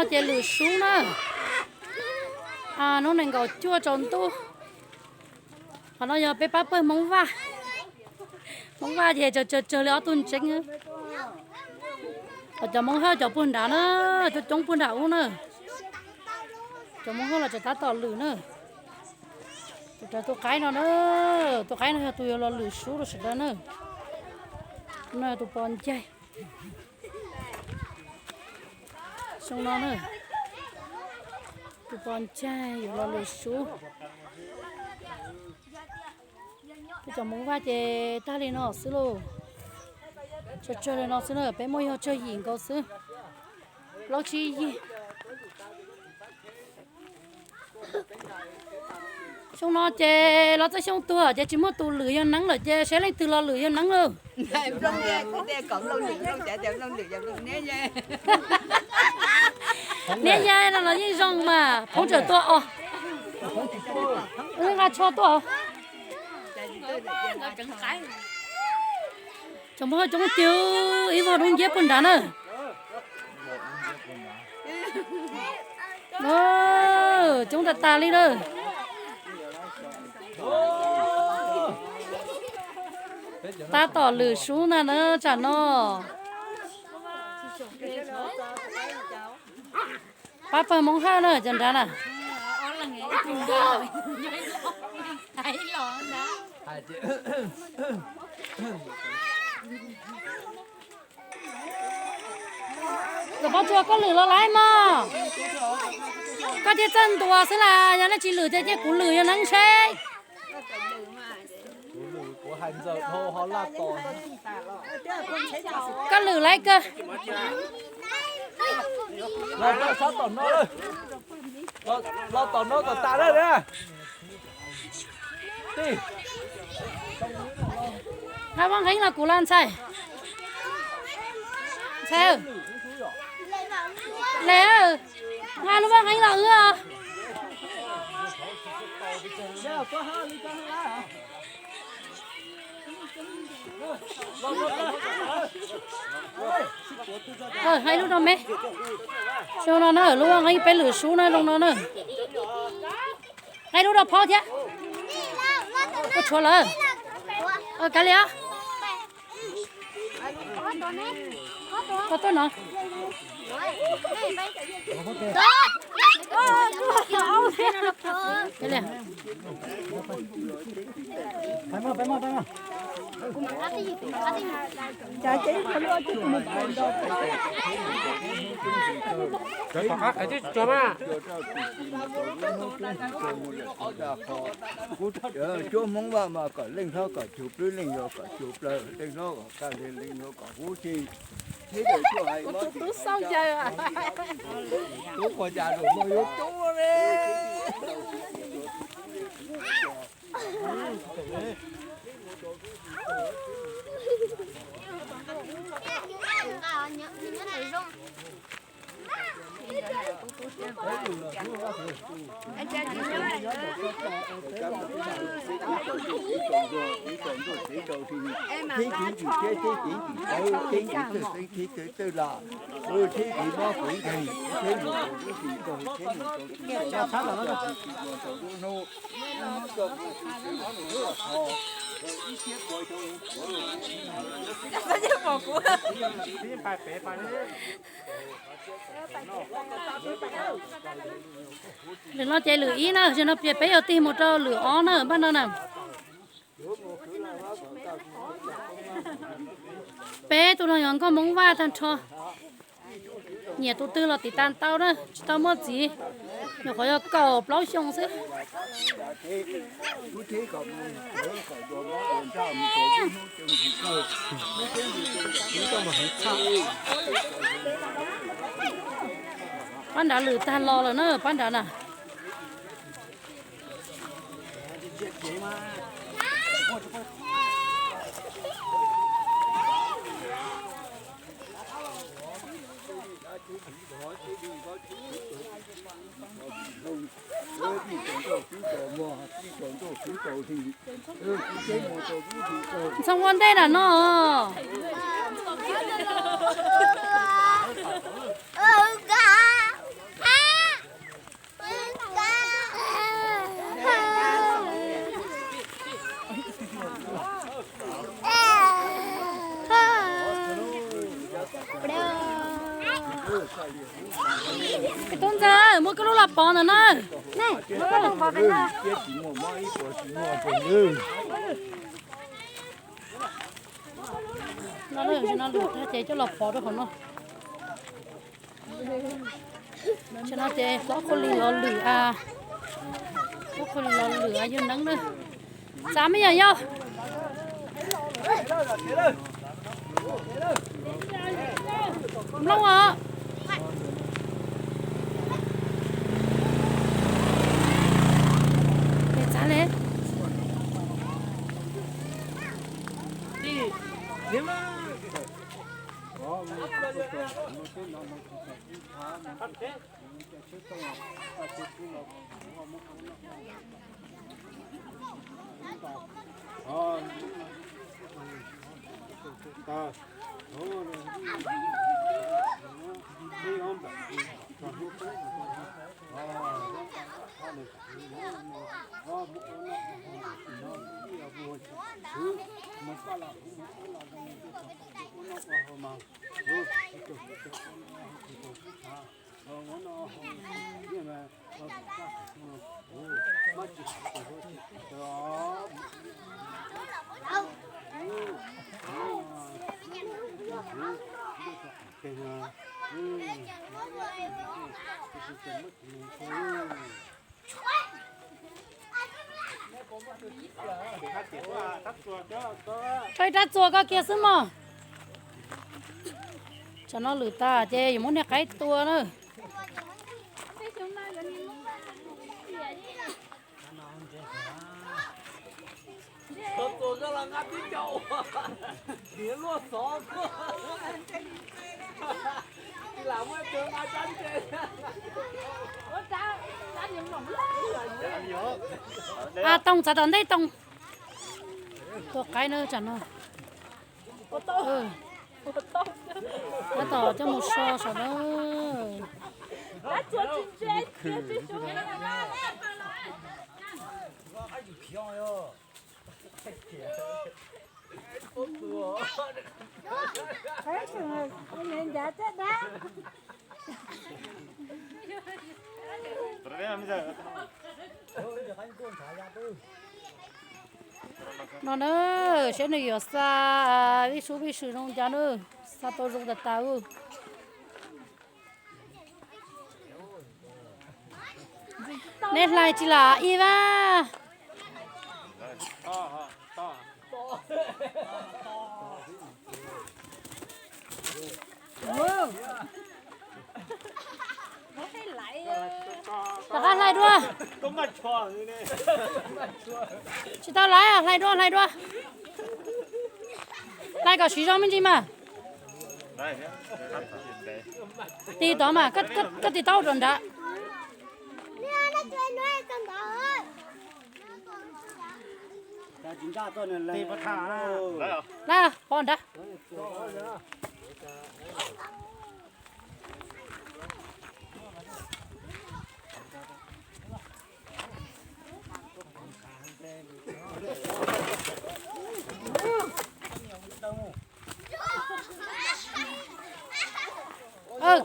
Ces lwm sub na, hnub nees nkaum cuaj tsaus ntuj. Qhov no yog peb pab pawg Hmoob Vaj. Hmoob Vaj ces tsawg tsawg tsawg li ob tug ntseeb. Cov Hmoob Hawj cov puag nrad na, coob coob puag nram ub na. Cov Hmoob Hawj los tseem tab tom lwm na. Tus qaib no na, tus qaib no yog tus yuav los lwm sub rau sawv daws na. No yog tus pos ncaig. Xyoo no na, tus pos ncaig yuav los lwm sub. Peb cov Hmoob Vaj ces tag li no xwb lauj. Tsawg tsawg li no xwb na, peb muaj yog tsawg yim nkaus xwb. Plaub tsib yig. Xyoo no ces los txoj xyoo tuag ces tsis muaj tus lwm yawg neeb lawm ces saib leej twg los lwm yawg neeb lauj. Niam yai no los yeej zoo mas phoov tsawm tuaj os. Nqa tsho tuaj. Cov Hmoob Hawj coob tiag, ib vog dub nciab puag nrad na. Coob tas tas li na. Tab tom lwm sub ntag na tsam no. Pab pawg Hmoob Hawj na cov nrad na. Tus Pov Tsuas, koj lwm los lawm mog? Koj thiaj txawj ntuas xwb las, yog nej tsis lwm ces cia kuv lwm yawg neeb seb. Koj lwm lawm kawg. Los tom no kom tas lawm na. Nqa Vaj Nqeeb los kuv los ntxhais. Ntxhais, le, nqa lub Vaj Nqeeb los wb os. Hais lub rau me. Xyoo no na, lub Vaj Nqeeb peb lwm sub na, zoo no na. Hais lub rau phauj thiab. Ua tshuav lawm. Kav liam. Koj tuaj no. Kav liam. Cuab Hmoob Vaj mas kom leej hlob kom cug plwb, leej yau kom cug plaws, leej hlob kom kaj lig, leej yau kom huv si. Tub quas cas zaum no yuav coob li. Lwm no ces lwm ib na, zaum no peb yuav tig mus rau lwm ob na, npaj no na. Peb tug no yog nkauj Hmoob Vaj tag nrho. Nyiam tus twg los tiv tas tau na, tsis tau muaj txiv, nyuam qhuav yog kaum plaub xyoo xwb. Pab nrad lwm tag los lawm na, pab nrad na. Ntxhoo ua ntej nram no. Tub ntxawg, muab koj lub los pov ntawm na. No, no lwm tag ces coj los pov rau hauv no. Tam no ces pob khuab lis los lwm a, pob khuab lis los lwm a yug neeb na. Xav me nyuam yau. Nplooj os. Pem txav le. Rho ib rab txuas koj kiag xwb mog. Tsam no lwm tas ces yuav muab niag qaib tua na. A, Tooj txav tom ntej Tooj. Tua qaib na tsam no. Tab tom coj mus so saum na. No na, saib nws yuav xa vij sub vij sw zoo cas na, xa tau zoo tas tas. Neb hlais tsis lam ib vab. Rov qab hlais dua. Tsis tau laiv, hlais dua, hlais dua. Hlais kom siv zog me ntsis mas. Tig tod mas, koj tig tau rau nrad. Hlais pov nrad.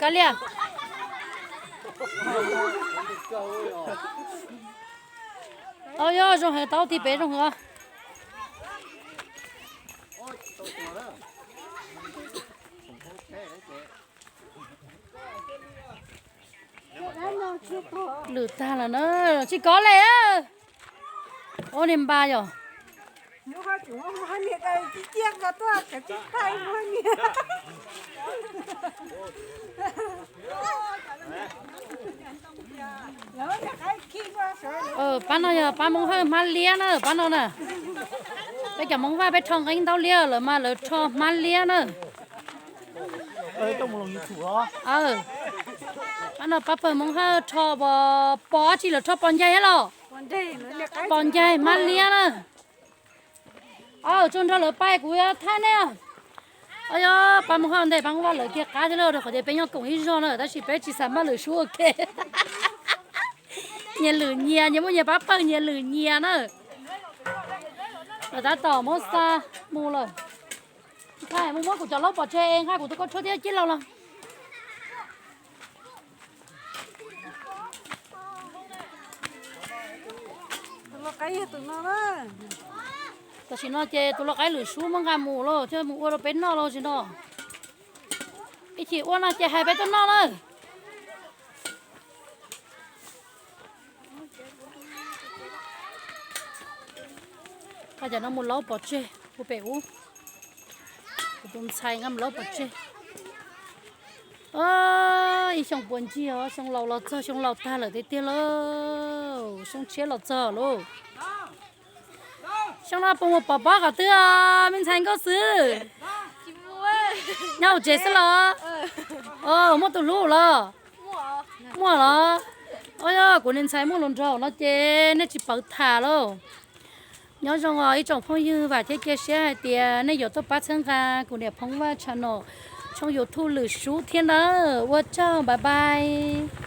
Kav liam. Tau, yog zoo heev, tau tig pem zoo heev os. Lwm tag lawm na, tsis kov li. Ua li npa yom. Pab no yog pab Hmoob Hawj hmab liab na, pab no na. Peb cov Hmoob Vaj peb rho nqeeb ntaub liab, lawv mas lawv rho hmab liab na. Pab no pab pawg Hmoob Hawj rho pos, pos tsi lawv rho pos ncaig los? Pos ncaig hmab liab na. Tsuas nrog lawv pais kuv yuav thaij nej. Yog pab Hmoob Hawj ntej pab Hmoob Vaj lawv kiag qab thiab lauj, rau qhov tias peb nyob koom ib zog na, tab sis peb tsis xav npaj lwm sub ua ke. Nyias lwm nyias, nyias muaj nyias pab pawg nyias lwm nyias na. Lawv tab tom muab xa mus lawm. Nqaij mus muab kuv cov laub pov tseg es nqaij kuv tus kauj tshuab thiab cib laus los. Qaib yog tus no na. Tam sim no ces tus lau qaib lwm sub muab nqa mus lauj, coj mus ua rau peb noj lauj, tsis no. Ib chim ua no ces hais peb tuaj noj lawm. Koj cov no mus laub pov tseg puag pem ub. Kuv tus ntxhais nqa mus laub pov tseg. Ib xyoo puas ncig os, xyoo laus los txog xyoo laus tag lawm tiag tiag lauj, xyoo tshiab los txog lauj. Xyoo no puas mus pov pob qhov twg os me ntxhais nkauj xwb? Nyob hauv tsev xwb los? Muaj tus hlub los? Muaj los? Kuv niag ntxhais muaj hluas nraug no ces nej tsis paub tham lauj. Nyob zoo os ib tsoom phooj ywg, vam thiab cia siab hais tias nej yuav tuaj pab txhawb nqa kuv niam Phoob Vaj channel, tshooj YouTube lwm sub thiab nawb. Ua tsaug, bye bye.